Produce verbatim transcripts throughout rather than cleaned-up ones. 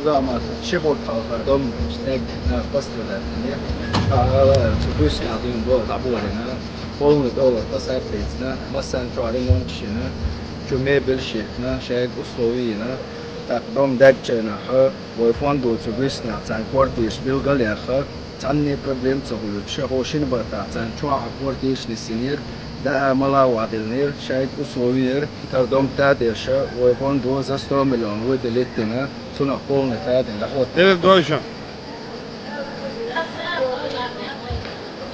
Заман ши бутт хьалха дом стегна пострадать. Ша цу буьйсанна дин бо дӀаболийна, полный договор посадка йицна, массанчохь ремонт йина, чу мебель йитна, шайга условия йина. ТӀаккха дом даьгначарна вай фондо цу буьйсанна царна квартираш билгал а яьхна, цхьанне проблема ца хуьлуьйтуш, ши хӀо шина баттахь царна чохь а квартираш нисйинера, даа мала а вадийнера, шайга условия яра. Тара дом тадеш, вай фондо за сто миллион выделить дина, цунах полный тадина дӀахӀоттийна. Дера дойша.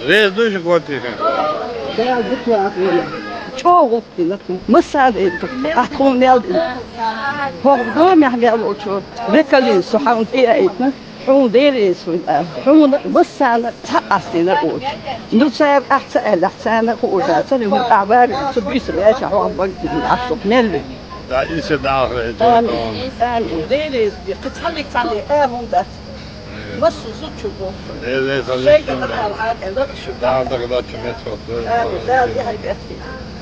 Реза дойша квартира. ЧӀогӀа гӀуттина, масса а дайта, ахь тхуна мел дина. ХӀокху домехь мел волчо векаллин со хьуна тӀеайитина. Хьуна Дела реза хуьлда, хьуна массарна цхьаъ къастийна оцу. Ну, цара ахь ца аьллехь, царна хууш дац, царна хӀун ахь варий, цу буьйса ваьча хьох бан Ӏаш мел ву. Да, и се даха. Амин. Амин. Дела реза де, кхин цхьанниг цхьанне а хӀума дац. Массо зудчуьнга боху. Дела реза хуьлда. Шайга дӀа а ваьлла, шу даха даха дачу мет хӀотта. Амин. Дала яхьа бетти.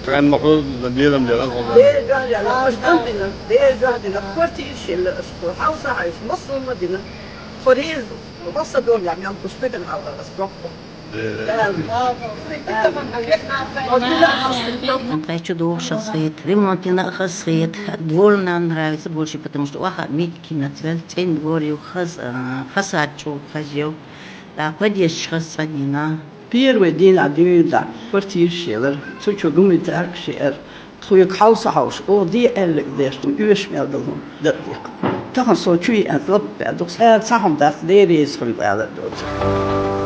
Трен маху да дилам дела. Дела дела, аш дам дина, Дела дела, квартира шилла, аш хьал сахьайс, массо ма дина. Фарез, масса дом я, мям куспетан хьалха, ас гоппа. Дела. Ткъа чу дохуш хазахета, ремонт йина а хазахета. Больно нам нравится больше, потому что ваха меттиг кимнатвел, цӀена гор ю, хаз, а, фасад чӀогӀа хаза ю. Да, подъезд хаза цӀанйина. Первый дийнахь дуьйна квартираш елара, цу чу гумийтаркаш еара. Тхоьга хьал ца хьовш, оха де аьлларг деш, оьшуш мел долу хӀума дакъа декъа. Тахана со чу еана лаппа ду, цара цхьа хӀума дац, Дела реза хуьлда алар доцург.